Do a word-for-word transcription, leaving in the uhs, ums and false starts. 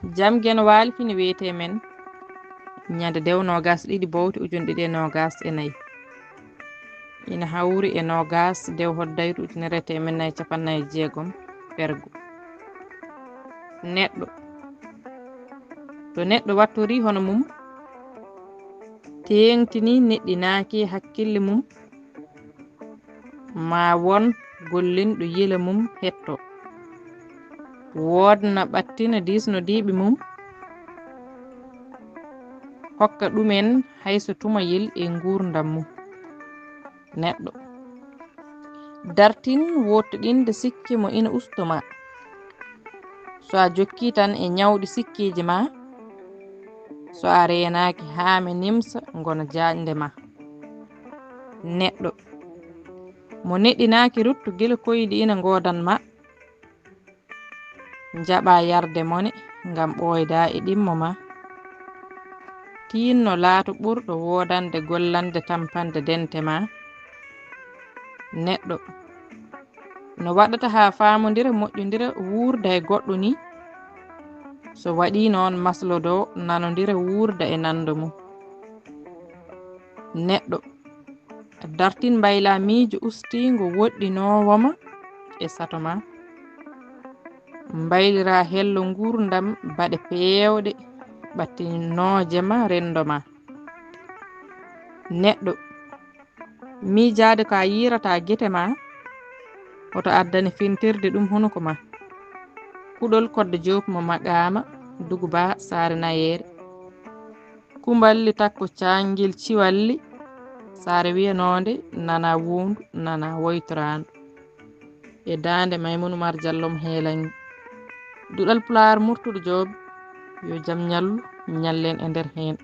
Jam Geno Waali fini wiyetee men ñande dew noogas ɗiɗi bowte ujunɗe ɗiɗi e noogas e nayi. Ina hawri e noogas dew hoddayru ujunere e teemen nayi capanɗe nayi e jeegom fergo. Neɗɗo. To neɗɗo wattori hono mum, teeŋtini neɗɗinaaki hakkille mum, ma won gollinɗo yila mum hetto. Woodna ɓattina diisno diiɓi mum, hokka ɗumen hayso tumayel e nguurndam mum. Neɗɗo. Dartin woɗɗinɗinde sikke mo ina usto ma. So a jokki tan e ñawɗi sikkeeji ma, so a reenaaki haa mi nimsa ngona jaaƴnde ma. Neɗɗo. Mo neɗɗinaaki ruttu gila koyɗi ina ngoodan ma. Njaɓa yarde mone ngam ɓooyda e ɗimmo ma. Tiinno laato ɓurɗo woodande gollande tampande dente ma. Neɗɗo. No waɗata haa faamondira, moƴƴondira, wuurda e goɗɗo ni? So waɗii noon, maslodo, nanondira, wuurda e nando mum. Neɗɗo. Dartin mbayla miijo ustiingo woɗɗinoowo ma e sato ma. Mbaylira hello nguurndam baɗe peewɗe ɓattinooje ma renndo ma. Neɗɗo. Miijaade ko a yiirata gite ma, hoto addane fintirde ɗum hunuko ma. Kuɗol kodde joop mo maqaama, duguba saare nayeere. Kumballi takko caangel ciwalli, saare wiyanoonde nana wuundu, nana woytoraandu. E daande Maymun Umar Jallo mo Heelangi. Duɗal Pulaar Murtuɗo Joob, yo jam ñallu, ñallen e nder heen.